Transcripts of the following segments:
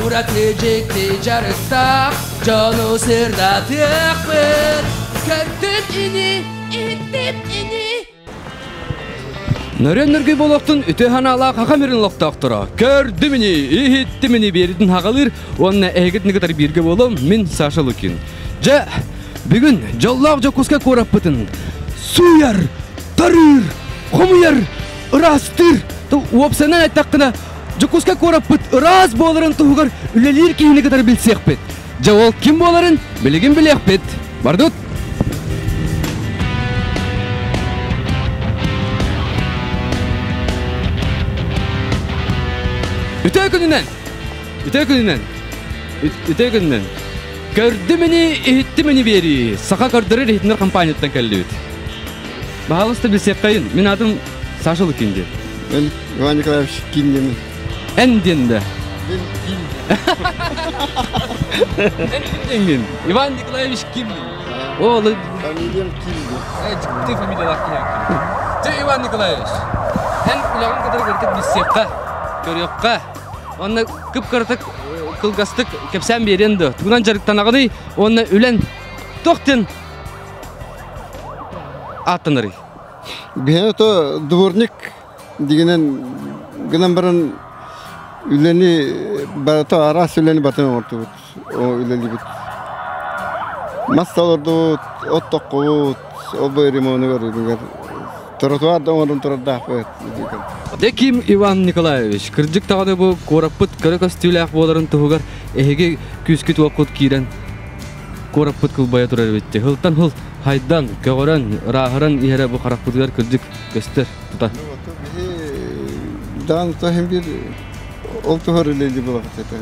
Ураты дьикти дьарыктаах дьону сырдатыахпыт. Көрдүм ини, иһиттим ини. Нөрүөн нөргүй болуохтун үтүө санаалаах аха мирин олохтоохторо. Көрдүм ини, иһиттим ини биэритин хагалыыр уонна эһигитин кытары бииргэ буолуом мин Саша Лукин. Дьэ, бүгүн дьоллоох Дьокуускай куораппытын сууйар, тарыыр, хомуйар, ыраастыыр, уопсайынан эттэххинэ, Дьокуускай куораппыт ыраас буоларын туһугар үлэлиир киһини кытары билсиэхпит. Дьэ ол ким буоларын билигин билиэхпит. Бардут! Үтүө күнүнэн! Үтүө күнүнэн! Үтүө күнүнэн! Көрдүм ини, иһиттим ини биэрии. Саха көрдөрөр иһитинэр компанияттан кэллибит. Баһаалыста билсиэххэйин. Мин аатым Саша Лукин диэн. Мен Иван Николаевич Ким диэмин. Эн диэн да. Мен Ким. Эн ким диэҥҥин? Иван Николаевич Ким. О, Фамилиям Ким диэн. Ты фамилиялаах киһи. Дьэ, Иван Николаевич, эн үлэҕин кытары кырдьык билсиэххэ, көрүөххэ. Уонна кып-кыратык, кылгастык кэпсээн биэриэн дуо? Тугунан дьарыктанаҕыный уонна үлэн туох диэн ааттанарый? Биһиэхэ то дворник дигинэн гынан баран үлэни барыта араас үлэни батын оҥортубут, үлэлиибит. Мас олордубут, от тоххубут, ол бу ремонугар тротуар да оҥорон турардаахпыт. Деким Иван Николаевич, кырдьык даҕаны бу куораппыт көрө көстүүлээх буоларын туһугар эһиги күүскүт-уоккут киирэн куораппыт кылбайа турар эбит. Хылтан хыл хайдан, көҕөрөн, ырааһыран иһэрэ бу харахпытыгар кырдьык көстөр тута. Даан тоһин бир ол туһар үлэли булабыт этэ.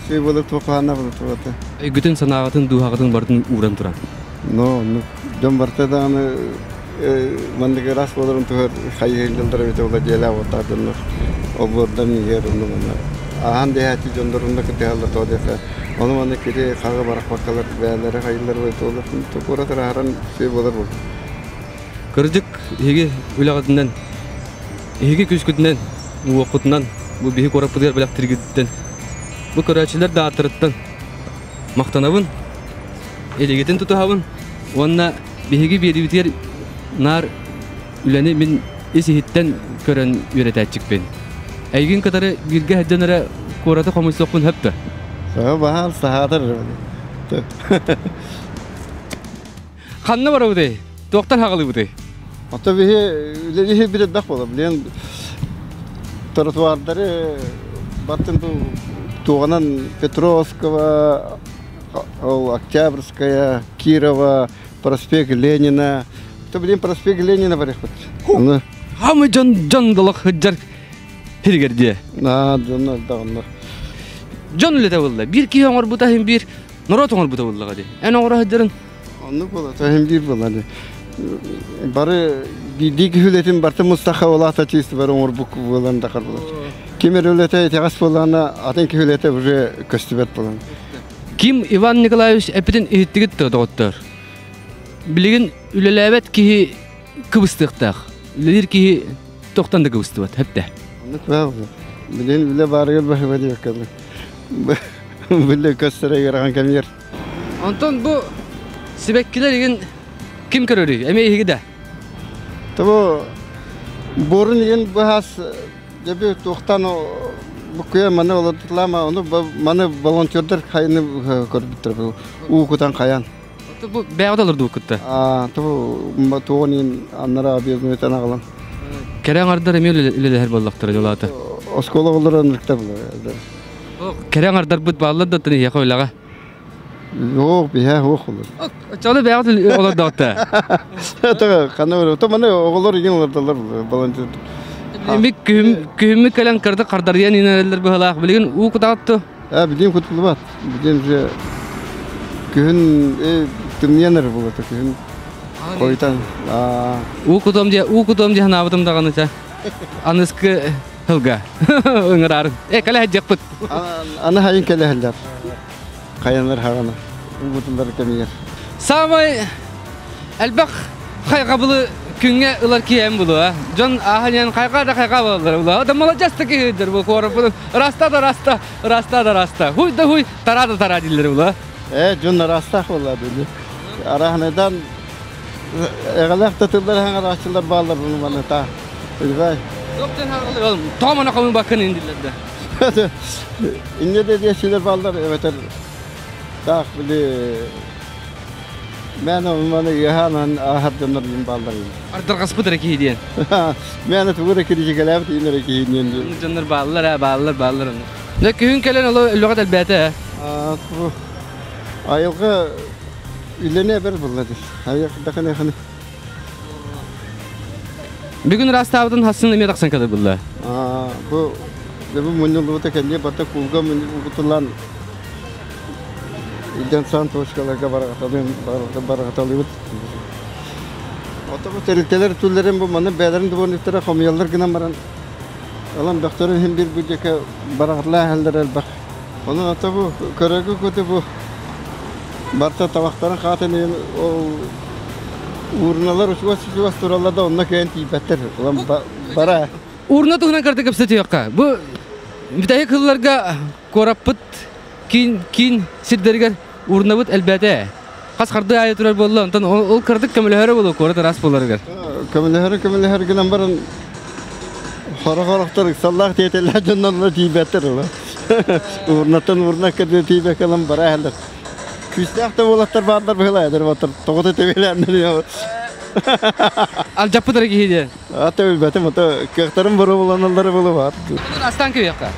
Шей болар туохаана болар Өйгүтүн, санааҕытын, дууһаҕытын барытын ууран туран. Но, ну, дьон барыта даҕаны маннык ыраас буоларын туһар хайыһыллаллар эбитэ була дьиэлээх уоттаах дьоннор олбуордан иһэр онно манна ааһан дэһээччи дьоннор онно кытыһаллар тоҕо диэххэ ону манна кири хаҕы барахпаккалар бэйэлэрэ хайыллар буолар куорат ырааһыран үчүгэй буолар буолла. Кырдьык, эһиги үлэҕитинэн, эһиги күүскүтүнэн, уоххутунан бу биһи куораппытыгар бэлэхтииргититтэн бу көрөөччүлэр да ааттарыттан махтанабын, илигитин тутуһабын уонна биһиги биэриибитигэр наар үлэни мин ис-иһиттэн көрөн үөрэтээччикпин. Эйигин кытары бииргэ сылдьан эрэ куораты хомуйсуохпун сөп да? Саха баһаал саһаатар. Ханна барабытый? Туохтан хаҕылыыбытый? Ото биһи үлэлиһи билэрбэх буола. Билен тротуардары баттын бу туоҕанан Петровского, ол Октябрьская, Кирова, проспект Ленина. То билин проспект Ленина барыхпыт. Аны Хамы дьон дьон долох сылдьар хиригэр дие. Аа, дьон элбэх Дьон үлэтэ буолла. Биир киһи оҥорбута иһин биир норуот оҥорбута буоллаҕа дии. Эн оҥоро сылдьарын Оннук буолар, иһин биир буолар. Бары биирдии киһи үлэтин барыта мустаха улаата чисто бары оҥорбук буолан да хаалар. Ким эрэ үлэтэ итэҕэс буоллаҕына, атын киһи үлэтэ уже көстүбэт буолан. Ким Иван Николаевич эпитин иһиттигит да доҕоттор? Билигин үлэлээбэт киһи кыбыстыахтаах. Үлэлиир киһи тохтон да кыбыстыбат, хэптэ. Оннук баа Билигин үлэ баарыгар баһыба диэккэ Биле көстөрө ыарахан кэмигэр. Онтон бу сибэккилэр игин ким көрөрүй? Эмиэ иһиги да? Тобу буорун игин быһаас дьэби туохтан буккуйа маны олордутлаама ону маны волонтердар хайыны көрбүттэр уу кутан хайан. Бу бэйэҕит олордубуккут Аа тобу туоҕун иин аннара объездной аҕалан. Кэрэ аҥардар эмиэ үлэлэһэр буоллахтара дьолаата. Оскуола оҕолоро ынырыктар булар. Кэрэ аҥардарбыт бааллар да эһиэхэ үлэҕэ. Суох, биһээ суох олор. Оччоҕуна бэйэҕит олордоҕутта. Тага хана то маны оҕолор игин олордоллор волонтер. Мик күһүммүт кэлэн кырды хардарыйан инэрэллэр быһалаах билигин уу кутаҕытту. А билигин кутуллубат. Билигин уже күһүн тымныйан эрэ буолата күһүн хойтан. Уу кутуом дии уу кутуом дии санаабытым даҕаны ча. Аныскы Ылга. Ыҥыраар. Э, кэлэ сылдьыахпыт. Аны хайын кэлэ сылдьар. Хайанар хаҕана. Убутулар кэмигэр. Самай элбэх хайҕабылы Күҥҥэ ылар киһи булуа. Дьон ааһан хайҕаа да хайҕаа буолаллар була. Да маладьыас да киһи бу куораппытын ыраста да ыраста, ыраста да ыраста. Хуй да хуй, тара да тара дииллэр була. Дьон ыраастаах буолла дии. Араһыныдан эҕэлээх да тыллар хаҥарааччылар бааллар буну маны та. Билбай. Тоомана комун бакын индиллер да. Инне де диэчилер бааллар эбэтэр таах били Мен маны ыаһаан ааһар дьоннор диэн бааллар. Ардырҕаспыт эрэ киһи диэн. Мен тугу эрэ киричикэлээбит иин эрэ киһи диэн. Дьоннор бааллар ээ, бааллар, бааллар онно. Дьэ күһүн кэлэн оло өлөҕө дэлбээтэ ээ. Айылҕа үлэни эбэр булла дии. Айылҕа ханы. Бүгүн ыраастаабытын хассын эмиэ тахсан кэлэр булла. Бу бу мунньуллубута кэллиэ барта куулга мунньуллан Илдьэн сан точкаларга барҕаталыыбыт. Ото бу тэрилтэлэр түллэрин бу маны бэйэлэрин дворниктара хомуйаллар гынан баран ылан бөхтөрүн иһин биир бу диэки бараҕатлаа иһэллэр элбэх. Онон ото бу көрөргө куту бу барта табахтарын хаатын иһин ол уурналар учугас-учугас тураллар да онно кыайан тиийбэттэр. Ылан бара. Урна туһунан кырдык кэпсэтиэххэ. Бу бүтэһик сылларга куораппыт киин киин сирдэригэр урнабыт элбээтэ. Хас хардыы аайы турар буолла, онтон ол кырдык көмөлөһөрө буолуо куорат ыраас буоларыгар. Көмөлөһөрө көмөлөһөр гынан баран хорох-хорохтор ыксаллаах тиэтэллээх дьоннорно тиийбэттэр ыла. Урнаттан урна кэрдэ тиийбэккэ ылан бара иһэллэр. Күүстээх да уолаттар бааллар быһыылаах эдэр уолаттар тоҕото тэбиэлээннэр Алдьаппыт эрэ киһи диэн. Ата билбэтим, ата кыахтарын боруобаланаллара буолуо. Астан күйүөххэ.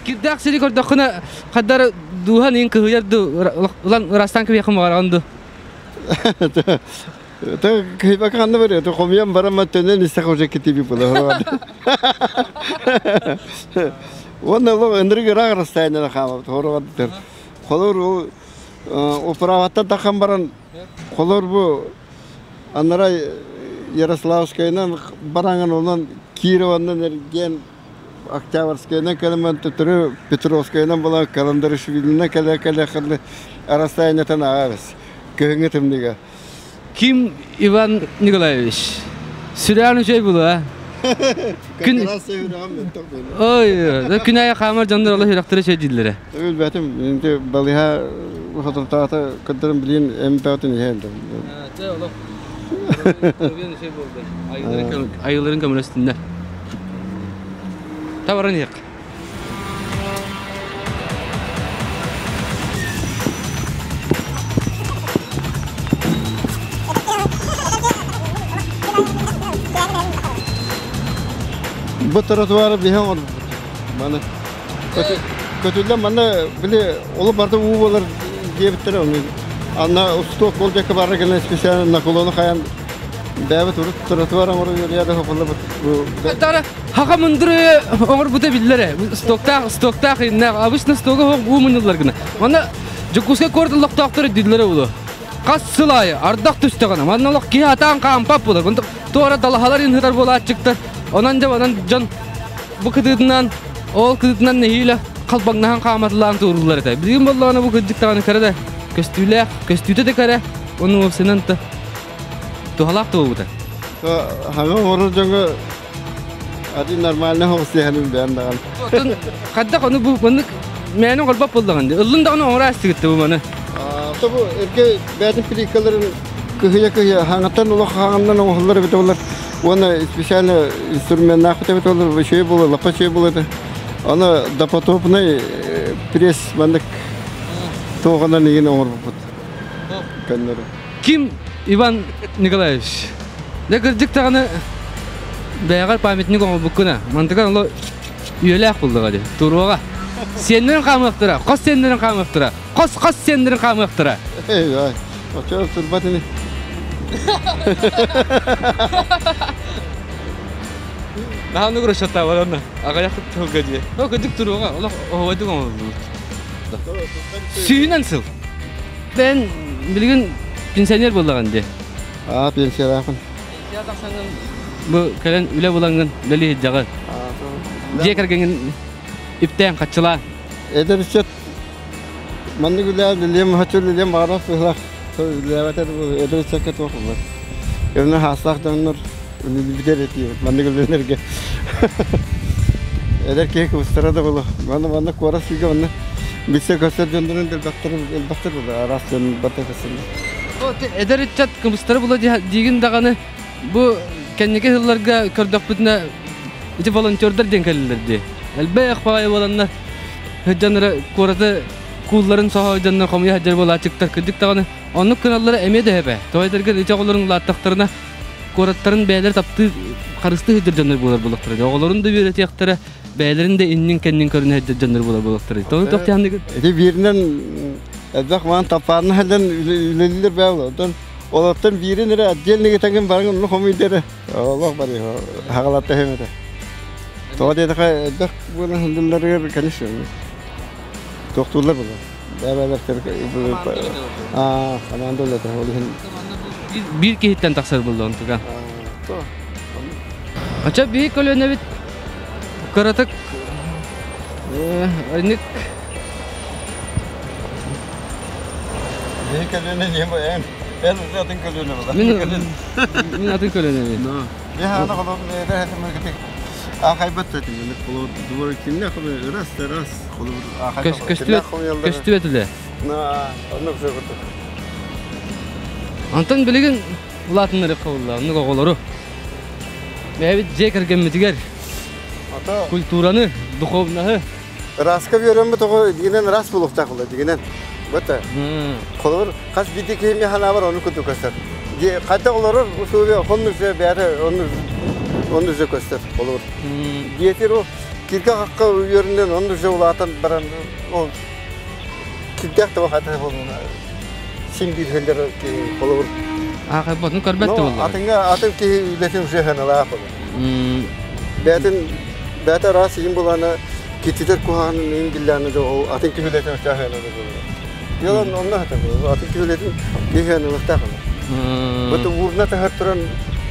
Кирдээх сири көрдөххүнэ хаддар дууһан иин кыһыйар ду улан ырастан кыбыйахын баҕараҕын ду Та кыһыйбакка ханна барыа, то хомуйан баран төннөн истэх уже китиби була. Уонна олох ынырык ыраах расстояниеда хаалбыт хоругаттар. Холор ол управаттан тахан баран холор бу анара Ярославскайынан бараҥан онон Кированнан эргиэн Октябрьскайынан кэлэн төттөрү Петровскайынан буолан Каландаришвилинэн кэлэ-кэлэ расстояниетын ааҕабыз. Күһүҥҥү тымныыга. Ким Иван Николаевич? Сүрээн үчүгэй булуа. Күн Ой, күн айы хаамар дьоннор олох үрэхтэрэ үчүгэй дииллэрэ. Билбэтим, инти балыһа хотуртаата кырдырым билин эмпэҕитин иһэн. Чэ, олох. Айыларын көмөлөстүннэр. Табаран иһиэх. Бу тротуары биһи оҥорбуппут. Маны көтүллэн манна били олу барда уу болар диэбиттэрэ оны. Анна устуок болдьакка барар гына специально наклону хайан бэйэбит урут тротуар оҥорон үөрүйэ хопуллабыт. Тара хаха мындыры оҥорбута биллэрэ. Стоктаах, стоктаах иннээх. Обычно стога уу мунньуллар гына. Манна Дьокуускай куорат олохтоохторо дииллэрэ буолуо. Хас сыл аайы ардах түстэҕинэ манна олох киһи атаан хаампат буолар. Туора далаһалар инһытар буолааччыктар. Онон дьэ онон дьон бу кытыытынан ол кытыытынан нэһиилэ халбаҥнаһан хааматылаан тууруллар этэ. Билигин буоллаҕына бу кырдьык даҕаны кэрэ да көстүүлээх, көстүүтэ да кэрэ, ону уопсайынан да. Туһалаах да буолбута. Хаҥа оҥорор дьоҥҥо один нормально хоҕус бэйэм даҕаны. Оттон хайдах ону бу маннык мээнэ оҥорбот буоллаҕын дии. Ыллын даҕаны оҥоро астыгыт бу маны. То бу эргэ бэйэтин плиткаларын кыһыйа-кыһыйа хаҥаттан олох хаҥаннан оҥоһуллар эбитэ буолар. Уонна специально инструменнаах эбитэ буолар, үчүгэй буолар, лаппа үчүгэй буолар этэ. Аны допотопный пресс маннык туоҕунан игин оҥорбуппут. Көннөрү. Ким Иван Николаевич? Дьэ кырдьык даҕаны бэйэҕэр памятник оҥорбуккуна. Мантыгар оло үйэлээх буллаҕа дии. Туруоҕа. Сиэннэрин хаамыахтара, хос сиэннэрин хаамыахтара, хос-хос сиэннэрин хаамыахтара. Эй, ай, оччо турбат ини. Наһаа оннук расчеттаабар онно. Аҕыйах тылга дии. Ол кырдьык туруоҕа, олох оһуобайдык оҥоһуллубут. Сүүнэн сыл. Бэйэн билигин пенсионер буоллаҕын дии. Аа, пенсиялаахпын. Пенсия тахсаҥҥын бу кэлэн үлэ булаҥҥын үлэлии сылдьаҕын. Дьиэ кэргэҥҥин үптээн хаччылаан. Эдэр ыччат маннык үлэ үлэлиэм хочу үлэлиэм баҕарар сыһылах үлэлээбэтэр эдэр ыччакка туох буолар. Өҥө хаастаах дьоннор үлэлиибитэр этии маннык үлэлэргэ. Эдэр киһи кыбыстара да буолуо. Манна манна куорат сиргэ манна билсэ көстөр дьоннорун элбэхтэр элбэхтэр буолар араас дьон барыта көстөллөр. Эдэр ыччат кыбыстара була диигин даҕаны бу кэнники сылларга көрдөхпүтүнэ ити волонтердар диэн кэллилэр дии. Элбэх баҕайы буоланнар сылдьаннара куораты куулларын соһо дьоннор хомуйа сылдьар буолааччыктар кырдьык даҕаны оннук гыналлара эмиэ да эбэ. Тоҕо этэргэр ити оҕолорун улааттахтарына куораттарын бэйэлэрэ таптыы харыстыы сылдьар дьоннор буолар буоллахтара. Оҕолорун да үөрэтиэхтэрэ, бэйэлэрин да иннин-кэннин көрүнэ сылдьар дьоннор буолар буоллахтара. Тоҕо тохтоһанныгын? Ити бииринэн элбэх маан таппаанна сылдьан үлэлииллэр бэйэ Оттон олортон биирин эрэ отдельный тэҥин баран онно хомуйда эрэ. Олох бары хагалатта хэмэтэ. Тоҕо диэтэхэ элбэх буолан сылдьалларыгар, конечно, тохтууллар буолар. Аа, команда үлэтэ ол иһин биир киһиттэн тахсар буолла онтуга. Ача биһи көлүөнэбит кыратык инник Биһи көлүөнэ диэн эн эн атын көлүөнэ була. Мин мин атын көлүөнэбин. Биһи аны холом Ахайбат этим, холобур кинне раз раз холобур Көстүбэт көстүбэт үлэ. Оннук сөбүтүк. Онтон билигин улаатыннарыахха буолла, оннук оҕолору. Бэйэбит дьиэ кэргэммитигэр культураны, духовноһы. Ыраска үөрэммит оҕо дигинэн ыраас буолуохтаах буолла дигинэн. Бата. Холобур хас биирдии киһи ханаабар ону курдук көстөр. Хайдах олорор условия оннук бэйэтэ оннук көстөр холобур. Диэтир ол киргэ хахха үөрүнэн оннук улаатан баран ол кирдээх да хата болуна син биир хөллөр холобур. Аахайбатын көрбөт да буолла. Атынга атын киһи үлэтин уже ханалаах болар. Бэйэтин бэйэтэ араас иин булана кититер куһаҕанын иин биллээнэ да ол атын киһи үлэтин уже ханалаах болар. Ялан онно хата атын киһи үлэтин киһи ханалаахтаах болар. Бу уурна таһар туран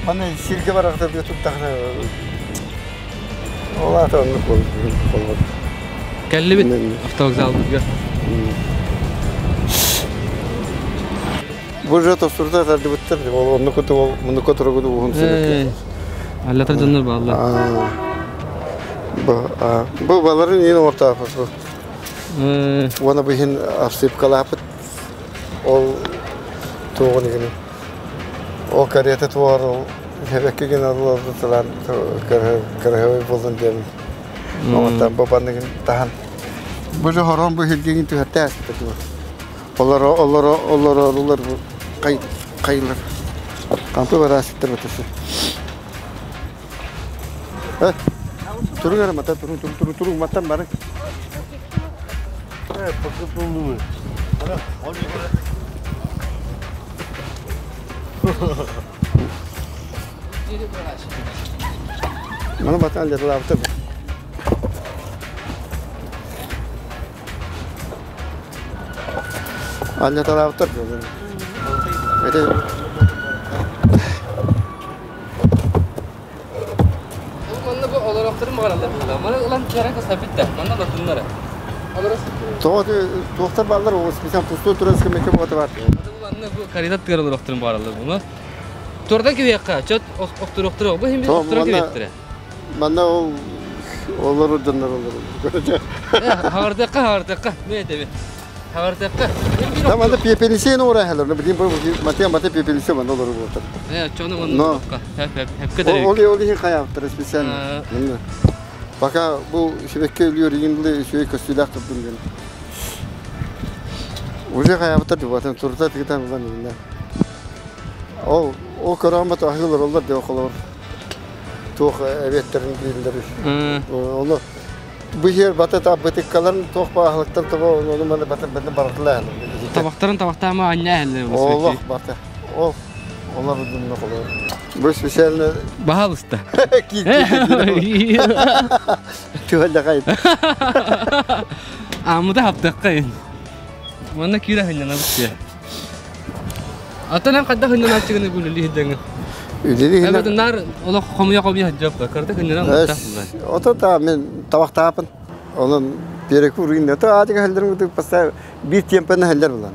аны сиргэ барахтар туттахына ол аата оннук болбут. Кэллибит автовокзалбытыгар. Бу же тостурда тардыбыттар, ол оннук ол муннукка турагыды уһун сырыкка. Аллатар дьоннор бааллар. Бу бу баларын иин ортаапыт бу. Уона быһын обсыпкалаапыт ол туоҕун игини. Ол карета туар ол хэбэкки гына олордуталаан кыраһыбай буолун диэн. Оҥоттан бу банныгын таһан. Бу же хорон бу хилгигин түһэртээс Олоро олоро олорорулар бу кай кайлар. Кампы барасыттар бытысы. Э, туруҥ эрэ мата туруҥ туруҥ туруҥ туруҥ маттан барыҥ. Э, Маны батан леталаабыта. Анньаталаабыттар Ити Манна бу олорохторун баҕараллар буолла. Маны ылан кэрэ кыстаппыт да. Манна олордуннар. Тоҕо туохтар бааллар ол специально пустой турецкий мекке буота бар. Манна бу карета тыгар олорохторун баҕараллар буолла. Турдан кибиэххэ, чөт охтуруохтуруох. Бу хим охтуран кибиэхтэрэ. Манна ол олору дьоннор олору. Хаҕырдыахха, хаҕырдыахха. Не этэби. Хаҕырдыахха. Да манна пепелисен уурайалар. Билим бу матя мата пепелисе манна олору буолтар. Э, чону манна. Хеп хеп хепке Ол ол иһин хайаптар специально. Пока бу сибэкки өлүөр иҥли үчүгэй көстүүлээх турдун диэн. Уже хайаабыттар дубатын турда тыгытан ылан иннэ. Ол ол көрөөмөт аһыылар оллар диэ холор туох эбиэттерин дииллэр. Ону бу иһэр бата бытыккаларын туох баахылыктар тобо ону маны бата бата баратылаан. Табахтарын табахтаама анньа эһэллэр. Олох бата. Ол олар дунна холор. Бу специально Баһалыста. Түһэллэхай. Амыда хаптаххайын. Манна киирэ хыннанабыт дии. Аттан эн хайдах хыннанааччыгыны бу үлэлии сылдьаҥҥын? Үлэлии Эбэтин наар олох хомуйа-хомуйа сылдьаппа. Кырата хыннанан муттаах булла. Ото та мен табахтаапын. Онон перекур гинне. То аатыга хеллерин кутук паста биир темпаны хеллер булан.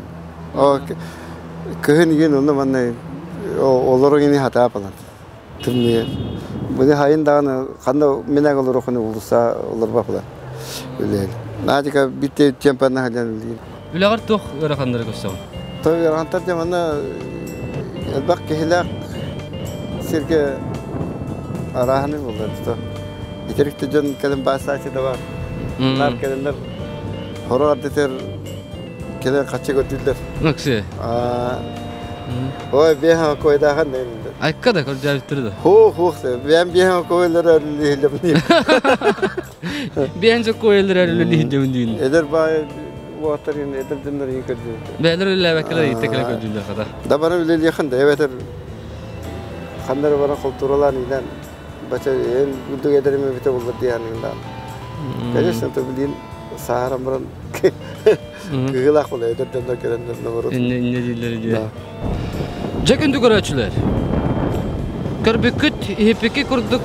Кыһын игин онно манна олору гини хатаапалан. Тымныы. Быны хайын даҕаны ханна минэк олорохуну уулусса олорбапыла. Үлэһин. Наадика битте темпаны халан үллиин. Үлэҕэр туох ыараханнары көрсөҕүн? Той ыарахантар дьэ манна элбэх киһилээх сиргэ арааһыны булар. Итирикте дьон кэлин баасаачы да бар. Нар кэлиннер хоро ардытыр кэлэн хаччы көрдүллэр. Наксы. Ой, бэһэ койдаахан Айка да көрдөөбүттэр да. Ху ху бэм бэһэ койлар өрүллүһүллэбин. Бэһэн койлар өрүллүһүллэбин диин. Эдэр бай уоттарын эдэр дьоннор иин көрдү. Бээлер үллээбэккэлэр иитте кэлэ көрдүллэр хата. Да бары үлэлиэхэн да эбэтэр ханнары бара културалаан илэн бача эн гүлдүг эдэрим эбите буллар диэханныгын Конечно, то билин сааран баран кыгылаах була эдэр дьоннор кэлэннэр наоборот. Инне инне дииллэр дии. Дьэ күндү көрөөччүлэр. Көрбүккүт, иһиппикки курдук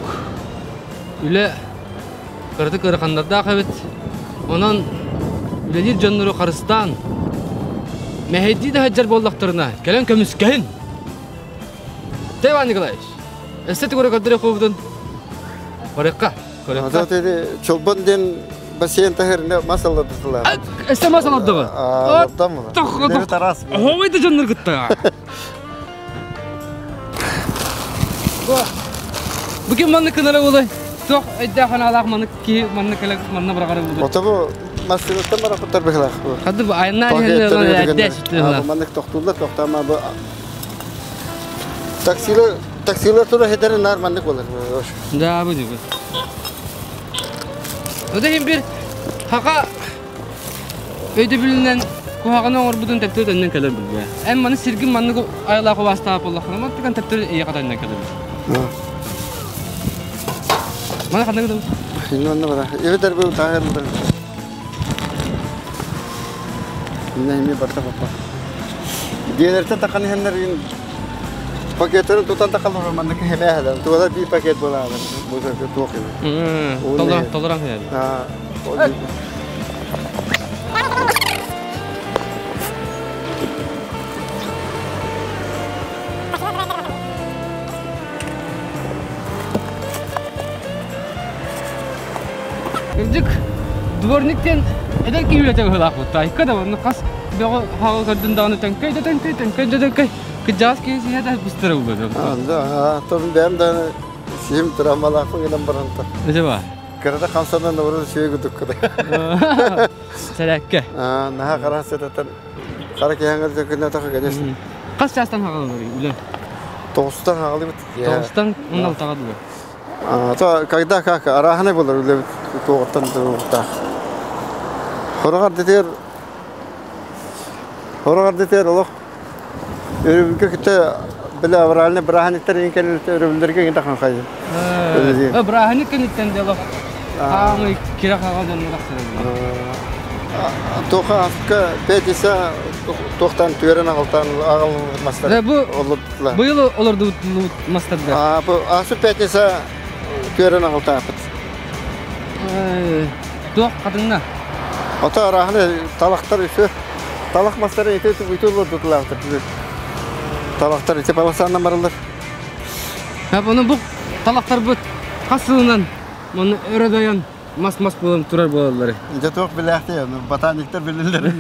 үлэ кыратык ыараханнардаах эбит. Онон үлэлиир дьоннору харыстаан, мэһэйдии да сылдьар буоллахтарына, кэлэн көмүскэһин! Тэ Иван Николаевич, өссө тугу эрэ көрдөрүөх Барыахха. Ата Чолбон диэн бассейн таһырына мас аллардылар. Өссө мас аллардыбы? Аллардам. Тарас. Оһоҕой да дьоннор кытта. Бу ким маннык кынара буолай? Туох өйдөөх анаалаах маннык киһи маннык кэлэ манна быраҕара буолуй? Ото бу массыынаттан барахыттар быһылаах. Хады бу айаннаа иһэллэр Маннык тохтууллар тохтома бу таксилар таксилар тура хедерин нар маннык болар. Да, бу дьүгү. Ода иһин бир хака өйдөбүлүнэн куһаҕаны оҥорбутун төптөр төннөн кэлэр билгэ. Эн маны сиргин маннык айылаах убаастаах буоллаххына, мантыкан төптөр эйиэхэ төннөн кэлэр. Маны ханна гынабыт? Иннонна бара. Эбэтэр бу таһырылдар. Инна эми барта папа. Диэлэртэн тахан иһэннэр пакеттарын тутан тахаллар маннык хэмээһэлэр. Тугала биир пакет буолаалар. Бу туох Толоран толоран хэмээ. Кырдьык, дворник диэн эдэр киһи үлэтэ быһыылаах буолта. Айка да онно хас бөҕө хаҕы көрдүн даҕаны төҥкөй да төҥкөй, төҥкөй да төҥкөй кырдьаҕас киһи сиһэ да быстара булла. Да, том бэм да сиһим травмалаахпын гынан баран та. Эже Кырата хамсанан наоборот үчүгэй курдук Сэрээккэ. Наһаа хара сытатан хара киһэҥэр дьөкүннэтэх конечно. Хас чаастан хаҕаланарый үлэ? Тоҕустан хаҕалыбыт. Тоҕустан он алтаҕа дылы. То когда как арааһынай болар үлэбит туоҕуттан туруктаах. Хороҕор дэтигэр хороҕор дэтигэр олох өрөбүлгэ кытта бile авральный бырааһынньыктар иин кэлин өрөбүллэргэ иҥин тахан хайы. Бырааһынньык кэнниттэн дело хаамый кира хаҕа дьонно тахсар. Туоха аска пятница туохтан түөрэн аҕалтан аҕалыллыбыт мастар. Бу олордулар. Быйыл олордубут мастарда. А бу асу пятница түөрэн аҕалтаапыт. Туох хатыҥна? Ото арааһыны талахтар үсү талах мастары ити үтү олордутулаахтар. Талахтар ити полосанан баралар. Оны бу талахтарбыт хас сылынан оны өрө дойон мас-мас буолан турар буолаллары. Дьэ туох билээхтэй, ботаниктар билэллэр.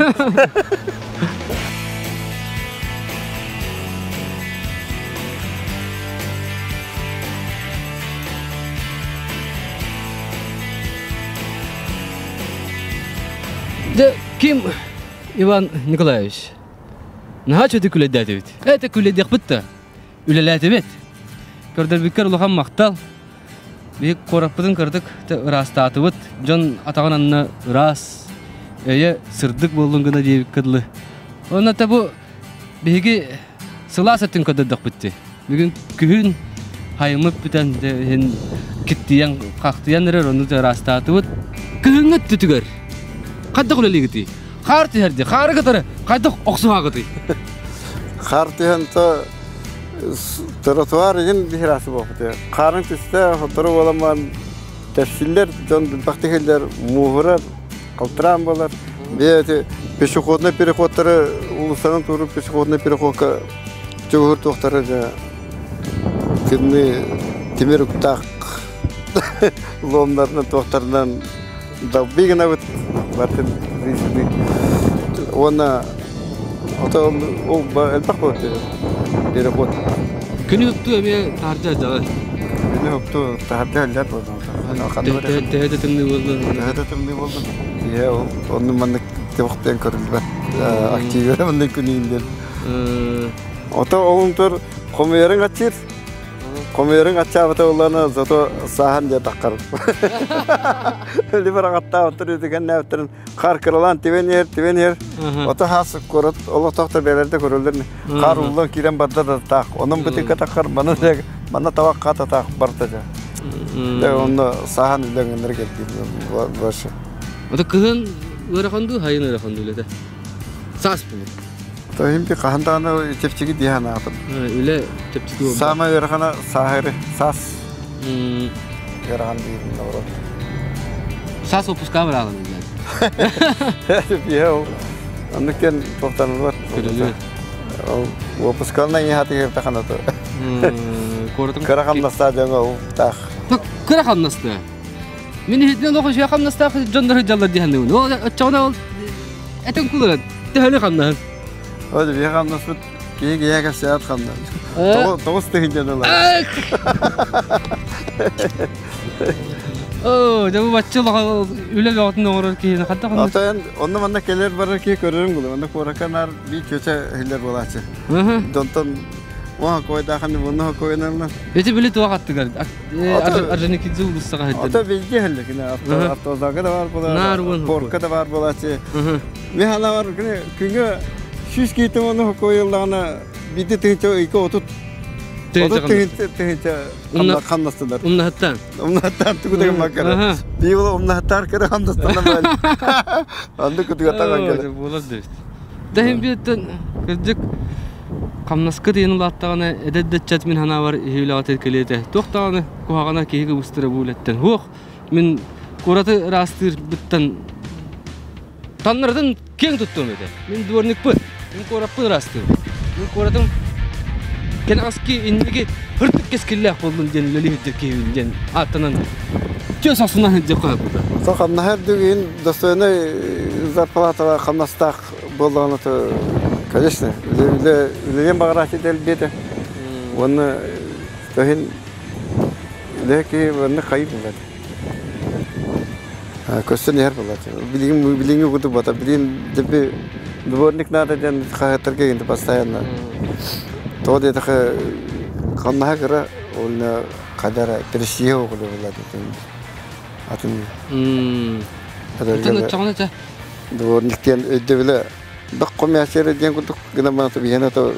Дьэ, ким Иван Николаевич? Наһаа чөтү күлэйдээтибит. Это күлэйдиэхпит да. Үлэлээтибит. Көрдөрбүккэр улахан махтал. Биһик куораппытын кырдык ыраастаатыбыт. Дьон атаҕын анна ыраас, өйө сырдык буоллун гына диэбиккэ дылы. Онно та бу биһиги сылаас өттүн көрдөрдөхпүт дии. Бүгүн күһүн хайыммыт бүтэн иһин киттийэн, хахтыйан эрэр, ону ыраастаатыбыт. Күһүҥҥү өттүтүгэр хайдах үлэлиигитий? Хаар түһэр дии. Хаары кытары хайдах охсуһаҕытый? Хаар түһэн то тротуар игин биһирасы буолбут. Хаарын түстэ, сотору буоламан тэпсиллэр, дьон билбэхтихиллэр, мууһурар, халтыраан буолар. Бэйэти пешеходный переходтары улустанан туруп пешеходный переходка чугуһур туохтары дьэ кимни тимир уктаах ломнарынан туохтарынан далбый гынабыт бартын уонна ото ол элбэх буолар переход Күнү упту эмиэ таһырдьа дьаҕа. Күнү упту таһырдьа ыллар буолла. Төһө да тымныы буоллун. Төһө да тымныы буоллун. Ийэ ол онну маннык тевохтен көрүлбэт. Активера маннык күнүн диэн. Ото олунтур хомуйарың аччыр. Хомуйарың аччаабыта буоллаҕына, зато сааһан дьэ таххар. Либер аҕаттаабыттар үтүгэннээбиттэрин хаар кыралаан тибэн иһэр, тибэн иһэр. Ото хаас куорат олохтоохтор бэйэлэрэ көрөллөр. Хаар уллан киирэн барда да таах. Онон бытыыкка таххар, маны манна табах хаата таах барда дьэ. Дьэ онно сааһан үлэҥнэр кэлбит больше. Ото кыһын ыарахан дуу, хайын ыарахан дуу үлэтэ? Саас буолур. Тоһимпи хаһан даҕаны чэпчэки дии санаатым. Үлэ чэпчэки буолбат. Саамай ыарахана сааһыры, саас ыарахан диирин наоборот. Саас отпуска бараҕын диэн. Биһэ ол оннук диэн туохтаныллар. Көрүлүө. Ол уопускална иһатыгар таханаты. Куоратым Кыра хамнастаах дьоҥо ол таах. Кыра хамнастаах. Мин иһитинэн олох үчүгэй хамнастаах дьоннор сылдьаллар дии саныыбын. Ол оччоҕуна ол этин кулуран төһөлү хамнаһын? Ол биһи хамнаспыт киһи киһи кэпсээт хамнас. Тоҕус тыһыынчаны ылар. Оо, дьэ бу бачча улахан үлэ бөҕөтүн оҥорор киһини хантан ханна? Ата онно манна кэлэр барар киһи көрөрүм булу. Онно куоракка наар биир чөчө иһиллэр буолааччы. Донтон уон койдааханы мунну койнална. Эти били туох аттыгар Орджоникидзе уулуссаҕа сылдьар. Ото билги хелле кини автозага да бар була, порка да бар буолааччы. Мен хана бар күнгө 100 киитим ону хокуйуллаҕына биди тыһынча ыйка 30 30 тыһынча хамнастылар. Умнаһыттан. Умнаһыттан тугу деген макара. Би була умнаһыттар кыра хамнастана бал. Анды кутуга таган келе. Болар дейт. Дэһин биэттен кырдьык хамнаска диэн улааттаҕына эдэр да ыччат мин санаабар иһиилэҕэ кэлиэтэ. Туох даҕаны куһаҕана киһи кыбыстара бу үлэттэн. Суох, мин куораты ыраастыырбыттан таннаратын киэҥ туттуом этэ. Мин дворникпын, мин куораппын ыраастыыбын. Мин куоратым кэнэҕэски инники ыртык кэскиллээх буоллун диэн үлэлии сылдьар киһибин диэн ааттанан түөс охсунан сылдьыахха сөп. Со хамнаһар дүгүн достойный зарплатаға хамнастаах буоллаҕына то конечно үлэ үлэлиэн баҕарааччы дэлбиэтэ уонна тоһин үлэ киһи манна хайы булар көстөн иһэр буолааччы билигин билиҥҥи курдук бата билигин дьэби дворник наада диэн хаһыаттарга игинти постоянно тоҕо диэтэхэ хамнаһа кыра уонна хадара престиһэ оҕоло буолла атын Атын оччоҕуна чэ Дворник диэн өйдөбүлэ бөх хомясера диэн курдук гынан баран биһиэнэ то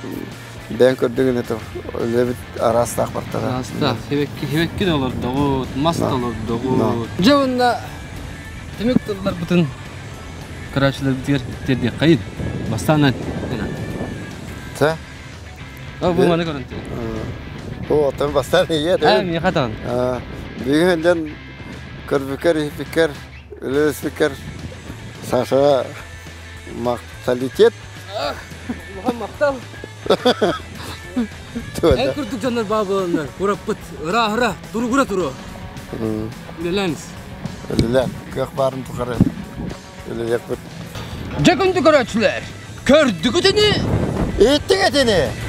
бэйэн көрдүгүнэ то үлэбит араастаах бартара. Араастаах хибекки хибекки да олордоҕут, мас да олордоҕут. Дьэ уонна түмүк тылларбытын көрөөччүлэрбитигэр тиэрдиэххэйин. Бастаан Та? Бу маны көрөн. О, оттон бастаан ийэ. Аа, миэхэ таҕын. Бүгүн дьон көрбүкэр, иһиппиккэр Үлэлэспиккэр Сашаҕа махталитет. Улахан махтал. Эн курдук дьоннор баа буоланнар, кураппыт ырааһыра, туругура туруо. Үлэлээҥиз. Үлэлээн, кыах баарын тухары үлэлиэхпит. Дьэ күндү көрөөччүлэр, көрдүгүт ини? Ииттиҥ этини!